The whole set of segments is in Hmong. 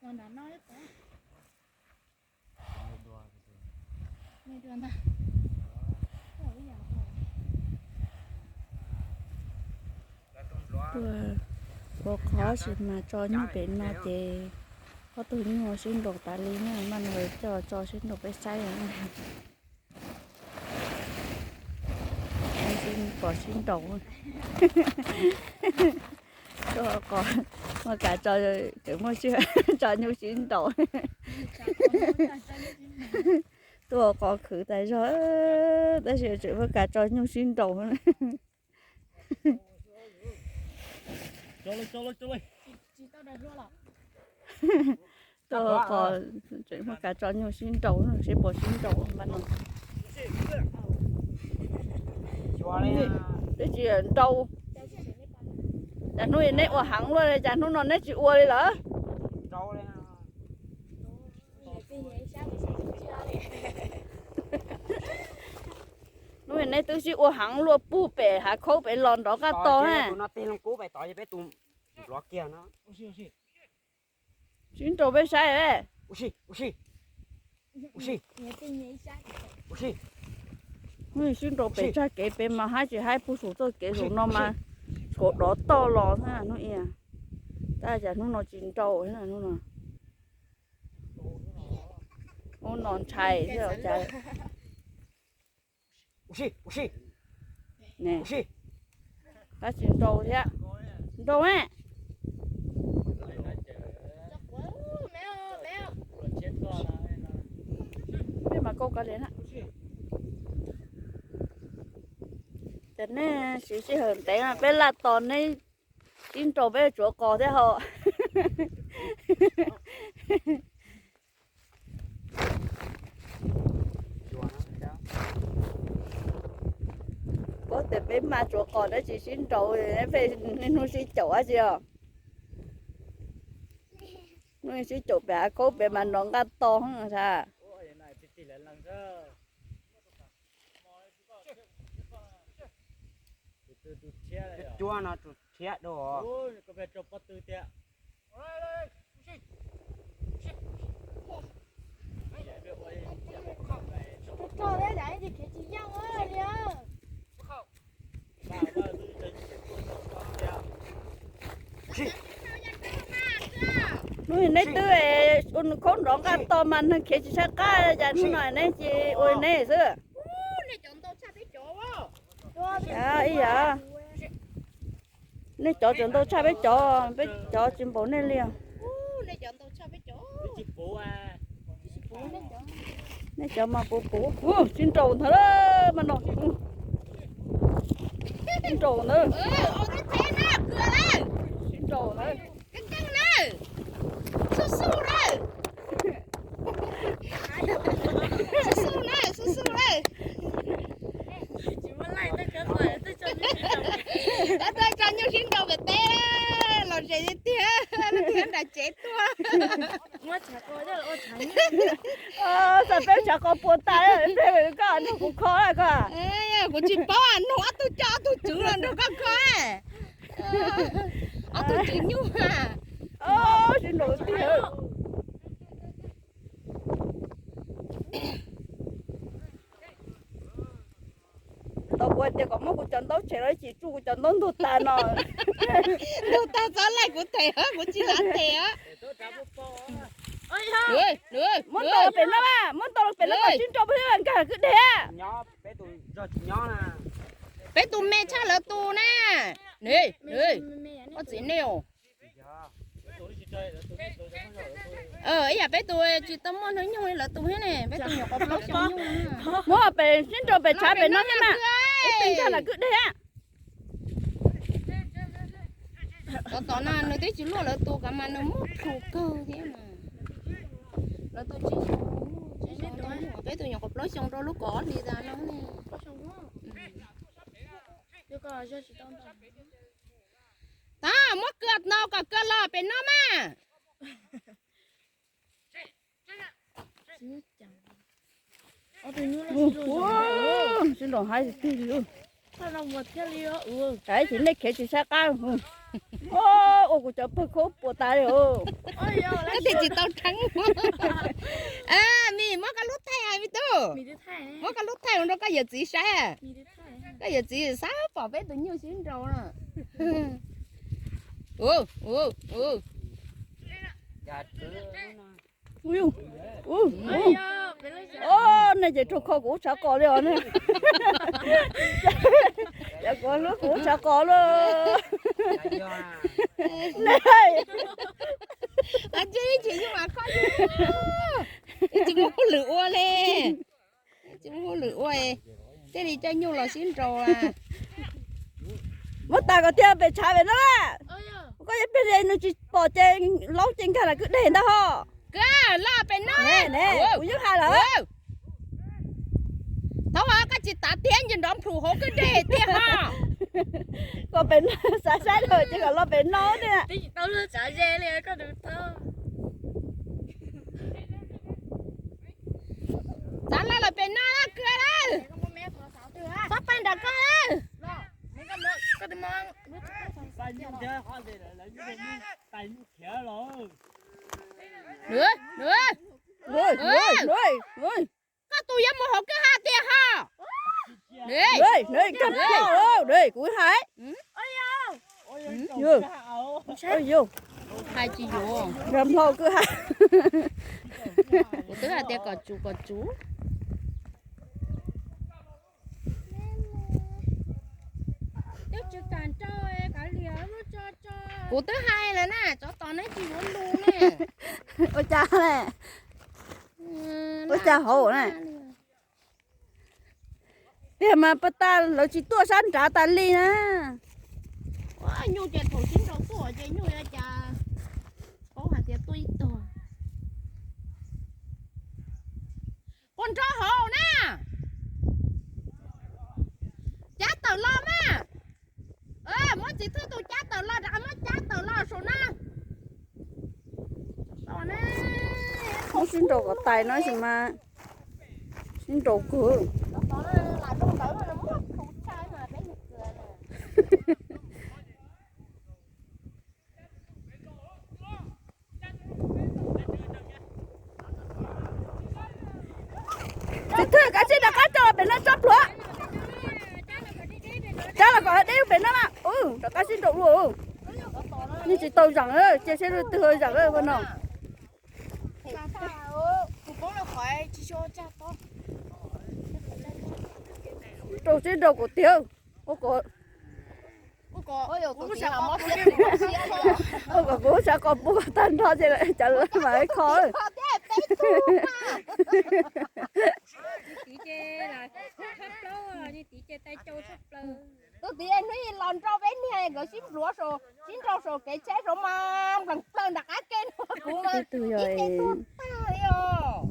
Tuaj ua qhov sis mas tso nyuj pem no ces ob tug nyuj sib nraus tas li na, maj no coj tso sib nraus peb saib. Pom sib nraus. Tuaj ua qhov muaj kav tso, tseem muaj sij hawm tso nyuj sib nraus. Tuaj ua qhov khwv tas zog, tab sis tseem muaj kav tso nyuj sib nraus. Tuaj ua qhov tseem muaj kav tso nyuj sib nraus, seb puas sib nraus mas no. Twb tsis nrau. Cas hnub neb ua heev luaj li, cas hnub no neb tsis ua li lawm? Hnub neb twb sib ua heev luaj, puag pem hav khaub pem los nrov qaj to na. Sib nraus peb saib. Hnub sib nraus pem tsag kev pem mas haib tsis haib, puag saum txoj kev saum no mas tshuav dov toj los na hnub i. Tab cas hnub no tsis nraus hnub no. Hnub no ntshai thiab cas. Tab sis nraus thiab. Nraus na. Peb mas kauj kav liam na. Ces nej siv sij hawm ntev, peb laj tos neb sib nraus peb tsuav qos thiab hos. Puab tias peb mas tsuav qos dab tsi sib nraus, peb niaj hnub sib caum dab tsi os. Hnub sib caum pem hav khaub pem mas nrov nqaj to ntag. Cuab no tus thiab dua. Hnub neb twb ua khaub nrov nqaj to mas neeg khiav tsis saib qab, cas hnub no neb cia ua neb xwb. Ib yam, nej cov tseem ntau tshaj peb cov, peb cov tsis npaum nej li os. Nej cov mas puv puv, sib nraus ntag mas no. Sib nraus ntag. Sib nraus ntag. Tab tab tso nyuj sib nraus pem teb, los ze tiag tiag, nram tsev tuaj. Xav peb tshav qos puas tas, koj nrog kuv kho koj. Kuv tsis paub, nug ob tug coj ob tug tswv los nrog koj kho. Ob tug tswv nyuj. Sib nraus tiag. Tau kuv hais tias kom muab kuv cov ntaub tshem los tsis tsuj kuv cov ntaub ntug tas no. Ntug tas txhob laij kuv them, kuv tsis lav them. Muab ntaus los pem no, muab ntaus los pem no kom sib nraus peb thiaj nkag kwj deg. Peb tus me tshaj lawv tus na. Koj txiv nej os. Ib yam peb tus tsis tau muaj hnub nyoog li lawv tus thiab ne, peb tus nyuam qhuav plaub xyoo nyuj. Muab pem sib nraus pem tshav pem no thiab mas, ib pes nkag lam kwj deg. Tom tom no nws twb tsis luaj lawv tus kov mas nws muaj plhus kawg thiab mas. Lawv tus tsis, peb tus nyuam qhuav plaub xyoo rau lub kaum ob hlis tas no ne. Tag, muab kawg no kom kawg los pem no mas. Sib nraus haib tiag li. Tab sis nej khiav tsis saib qab. Ua kuv cov pawg khaub puas tas li os. Koj thiaj tsis tau rheeb. Mis, muab koj lub thaij, me tub. Muab koj lub thaij mus rau koj yawm txiv saib. Koj yawm txiv xav pom peb tus nyuj sib nraus na. Nej ces rau kho kuv ub tshav qos li os ne. Ces kuv hlub kuv ub tshav qos lawm. Tsis muaj hauj lwm ua li. Tsis muaj hauj lwm ua, thiaj li coj nyuj los sib nraus. Muab tas kom tiag pem tshav pem no. Koj yuav plig li nws tsis pom ces laub ces nkag los kwj deg ntag ho. Kwj los pem no. Kuv yeej hais lawm. Thaum koj tsis tav tiag ntshe nrov plhus hauv kwj deg tiag ho. Koj pem no xav saib lawm ces kom los pem no tiag. Txav lawm pem no lawm kwj lawm. Txhob pab nram koj lawm. Koj tus yuav mus hauv kwj ha tiag ho. Kuv hais. Hais tsis yuav. Nrog mlhau kwj ha. Kuv twb hais tias kom tsuv kom tsuv. Kuv twb hais lawm na, tsov tom neb tsis yuav lus ne. Ua cas ne? Ua cas hauv na? Tiag mas pab tas lawv tsis tuaj sab nrad tas li na. Nyuj ces thaum sib nraus tuaj ces nyuj yuav cas paub hais tias tuaj ib tug. Puas nrov hauv na? Cab tawm los mas. Muab txiv thwj tus cab tawm los rov qab muab cab tawm los saum na. Muab sib nraus kom tais no sis mas sib nraus kawg. Txiv thwj, kav tsij rov qab coj los pem no tso pluav. Cab los kom deb pem no na. Rov qab sib nraus dua. Nej tsis tau zaam, cia seb leej twg zaam ua no. Rau sib nraus kom tiag. Ua kom kuv sab qos puag tag nrho ces cov lawv mam kho. Tus txiv hnub ib los nrog peb niag nkawd sib npluav, sib nraus saum kev tsheb saud mas nplees plaws nram qab ke no kuv mas ib ce tuag tag li os.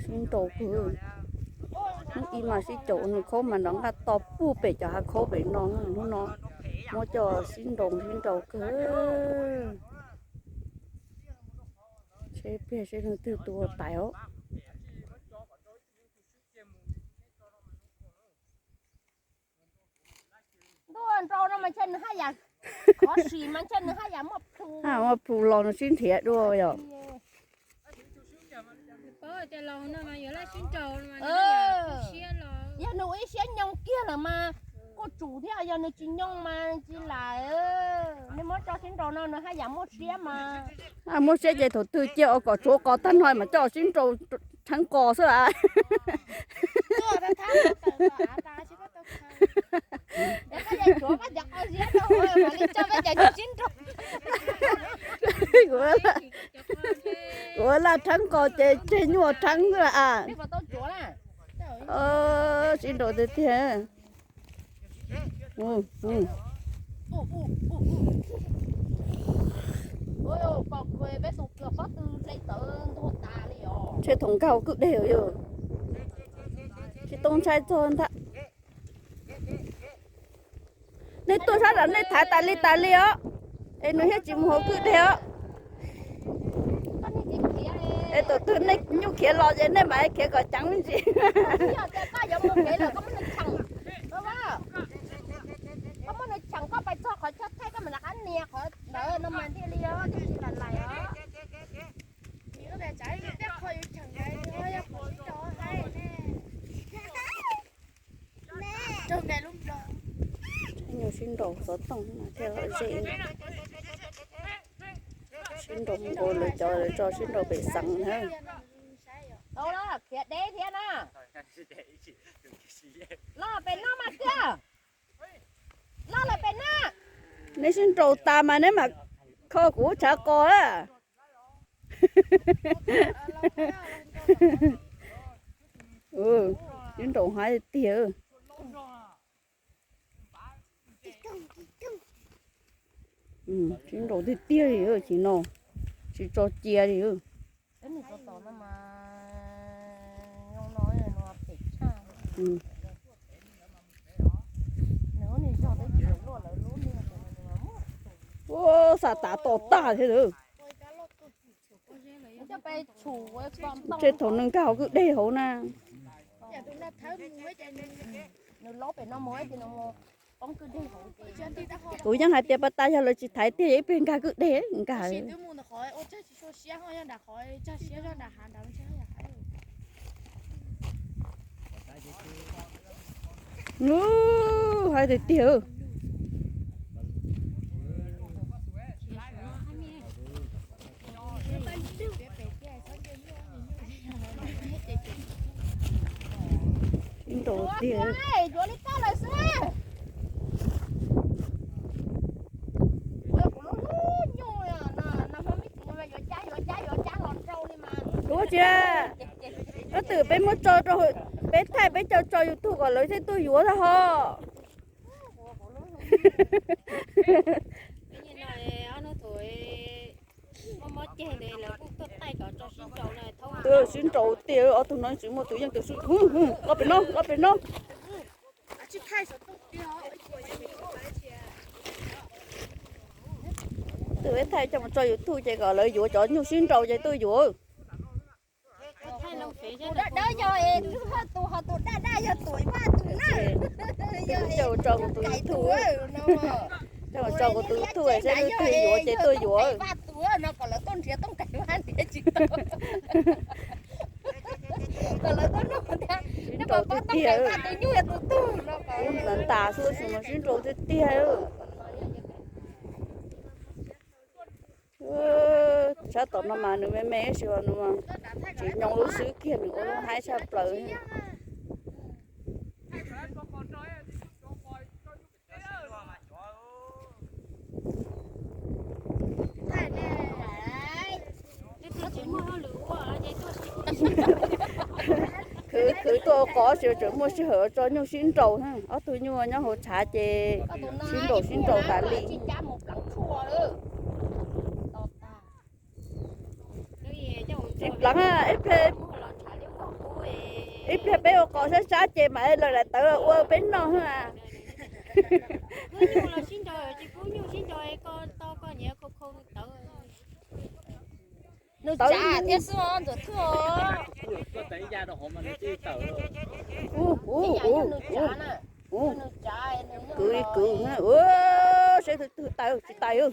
Sib nraus kawg. Hnub ib mas sib caum nws khaub mas nrov nqaj to puag pem cov hav khaub pem no. Hnub no muab coj sib nraus sib nraus kawg. Seb pliag seb leej twg tua tais os. Ntuj, nraus no mas ntshe nws haj yam khov sim mas ntshe nws haj yam muaj plhu. Muaj plhu los nws sib nrhiav dua yom. Yog nws ua ib siab nyoog kiag lawm mas kuj tsum thiab, yog nws tsis nyoog mas tsis lam. Nej muab tso sib nraus no nws haj yam muaj siab mas. Muaj siab ces thaum twg cia ua kom tshuav qos tag nrho mas coj sib nraus rheev qos xwb las. Kuv laj rheev qos ces tseg nyuaj rheev xwb las. Sib nraus tiag tiag. Tshe thaum nkag kwj deg yog tsis too ntshai txog ntag. Nej tuaj sab nram nej thaiv tas li tas li os, es nws thiaj tsis mus hauv kwj deg os. Es thaum twg nej nyuj khiav los ces nej mam li khiav kom ceev me ntsis. No mas thiaj li os, lam lais os. Nws lub pem tsam tej qho yuav cheem ntawd yog qhov sib nraus haib ne. Raug npe lub nplo. Nyuj sib nraus xov tooj thiaj ze. Sib nraus ua lawv cov lawv tso sib nraus pem xeev na. Tau los khiav deb thiab na. Los pem no mas kiag. Los lawm pem na. Neb sib nraus tas mas neb mam kho kuv tshav qos a. Sib nraus haib tiag. Sib nraus tiag tiag li, tsis no, tsis tso cia li. Ua, xa tav tom tag thiab lawm. Tej thaum nws nkag hauv kwj deg hauv na. Kuv yeej hais tias pas tas yog lawv tsis thaiv tiag ib pliag nkag kwj deg nkag. Haib tiag tiag. Sib nraus tiag. Ua tsis, koj twm peb muab tso rau, peb thaij peb cov tso YouTube kom lawv thiaj tuaj yuav tag ho. Sib nraus tiag, ob tug no tsis muaj tus yeej tus sib, los pem no, los pem no. Twm peb thaij coj mus tso YouTube ces kom lawv yuav cov nyuj sib nraus ces tuaj yuav. Tus daj daj yog tus, tus daj daj yog tus Vaj tus na. Coj mus tso kuv tus YouTube, coj mus tso kuv tus YouTube seb leej twg yuav ces tuaj yuav. Vaj tus no kom lawv tuaj nrhiav tooj kais Vaj nrhiav tsis tau. Kom lawv tuaj nug tias neb puas paub tooj kais Vaj tus nyuj yog tus twg no. Ntas xwb tab sis mas sib nraus tiag tiag. Sab tom no mas nws me me tab sis nws tsis nyoo lub xwb kiag, nws ua lub haib tshaj plaws. Khwv khwv tuaj ua qos tsis tseem muaj sij hawm tso nyuj sib nraus, ob tug nyuj nyob hauv tshav ces sib nraus sib nraus tas li. Tsis pleev, ib pliag peb ua qos sab sab ces mam lawv daim tawv ua peb noj. Nws tsav thiab xwb os Ntxuam Thwj. Kwv li kwv, seb twg twg tawv tsis tawv.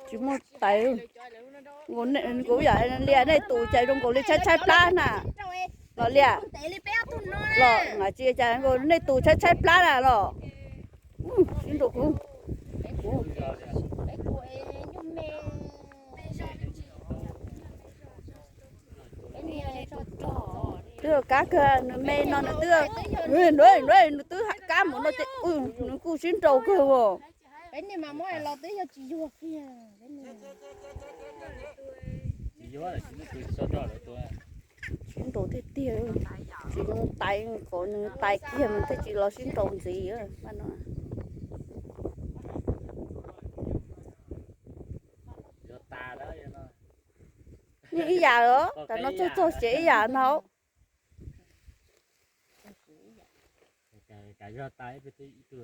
Tsis muaj tawv. Kuv yam li nej tus cas zoo nkaus li tshaib tshaib plab na. Los li los nqa tsis cas, nej tus tshaib tshaib plab na los. Sib nraus kuv. Twb kab kawg, nws me no nws twb, nws twb kab mus no ces nws kuj sib nraus kawg os. Sib nraus tiag tiag, tsis zoo tais, kom nws tais kiag mas thiaj tsis los sib nraus ntxiv no. Yeej ib yam os, tam no txog txog tsev ib yam no.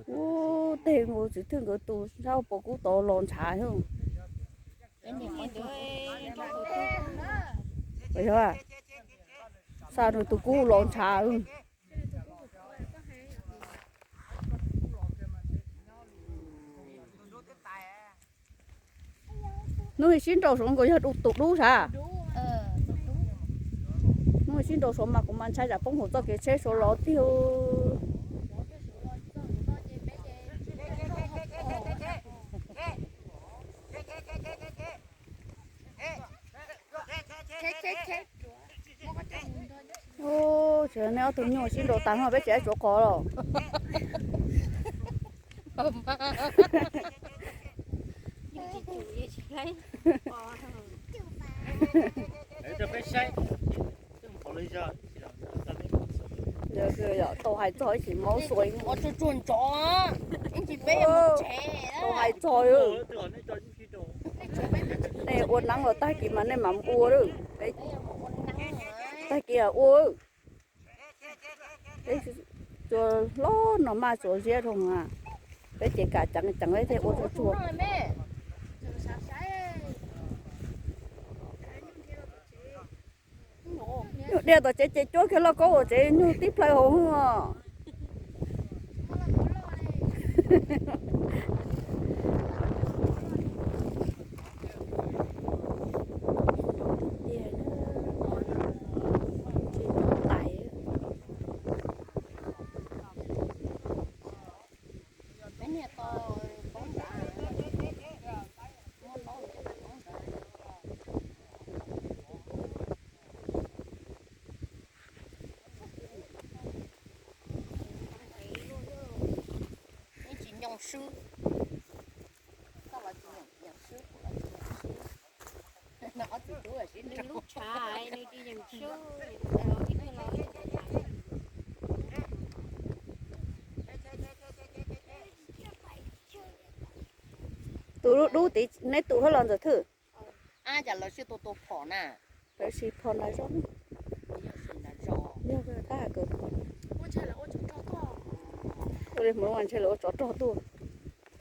Ub, tej nkaus Ntxwm Thwj nkawd tus sab hauv paus kub tod los ntshav. Xa nws tus kub los ntshav. Hnub sib nraus Suav nkaus yog tus dub sav. Hnub sib nraus Suav mas kuv mas ntshai tsam poob hauv txoj kev tsheb Suav los tiag. Ub, tsis, nej ob tug nyuj sib nraus tas no peb tsis tshua qhov los. Tau hais txog ib sim maub xuas ua tsuag tsuag ntso, ib ntsis peb tau hais txog. Nej ua neeb los tag kis mas nej mam ua lawm. Tag kis ua. Peb tsuas hlob no maj tsuas ziab dhau na. Peb ces kam ceev ceev peb thiaj ua tsuag tsuag. Nyuj dhia tom tsev ces cuab kiag lauj kaub uas tsev nyuj tib plhaw hauv os. Nws tsis nyoo swb, koj los tsis nyoo swb, kuv los tsis nyoo swb. Nws ob txiv tub los sib nraus. Tus dub dub tid neb tus hlob los Ntxawm Thwj? Ab, cas lawv sib tua tua phom na. Lawv siv phom nram zos. Yog tab hais kom ua li hmoov mas ntshe lawv ua tsov rog tuaj.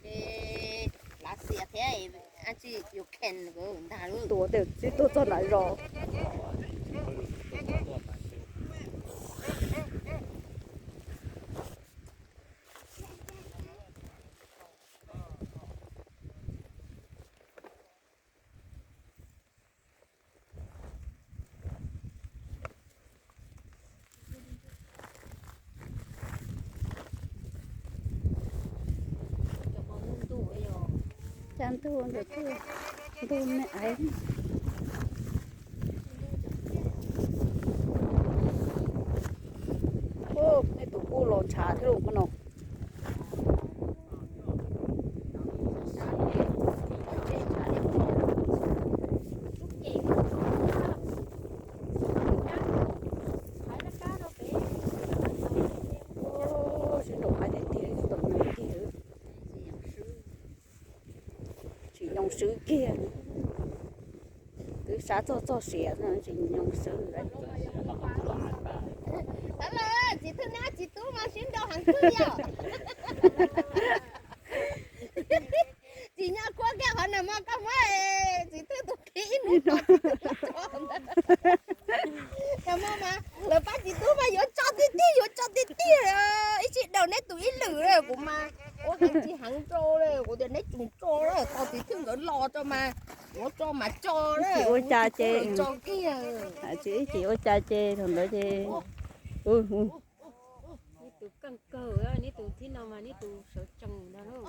Ces Lav Xias thiab Ukraine ntag. Tua tej sib tua txog nram zos. Cas ntuj ntawm twg, ntuj me aiv. Nej tus kuj los ntshav thiab lauj no. Sib nraus qab tiag tiag, tsis nyoo swb kiag. Twb sab txog txog siav tsis nyoo swb. Txiv Thwj neb txiv tub mas sib nraus heev kawg yom. Tsis nyob kuab kiag qhov no mas koj muab Txiv Thwj tus khib ib hnub tso. Yog muaj mas lawv pab txiv tub mas yuav tso tiag tiag, yuav tso tiag tiag. Ib sij daus neb tus ib lwm kuv mas ua heev tsis heev rau li, kuv tias neb tsuas tso, tau Txiv Thwj nkawd los tso mas yuav tso mas tso. Ib chim ua cas ces tso kiag, ib chim ua cas ces thaum ntawd ces neb tus keej kawg, neb tus thib no mas neb tus sawv tsees ntag lauj.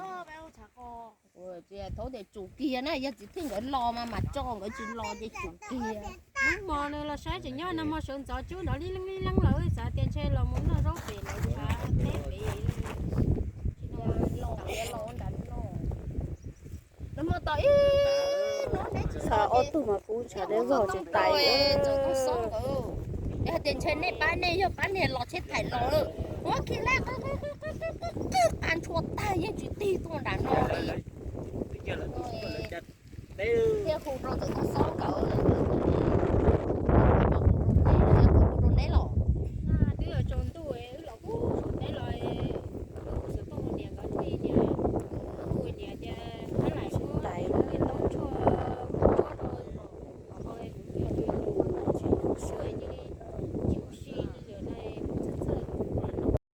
Thaum tias tsum kiag na, yog Txiv Thwj nkawd los mas mas tso, nkawd tsis los ces tsum kiag. Hnub hmo nws los saib tseem nyob no, hmo sawv ntxov cub nrov li leeb li leeb lawm, xav tias ntshe los mus noj zaub pem lawv tshav teb pem. Xav ob tug mas kub ntshav deb vog tsis tais. Yog tias ntshe nej pab nej, yog pab nej los tsheb thaim los lawm, ua kiag lawm, qab ntshua tag yeej tsis tig tuaj nram no li. Thiaj hu rau Ntxawm Tooj Xob nkawd, hu rau neb los.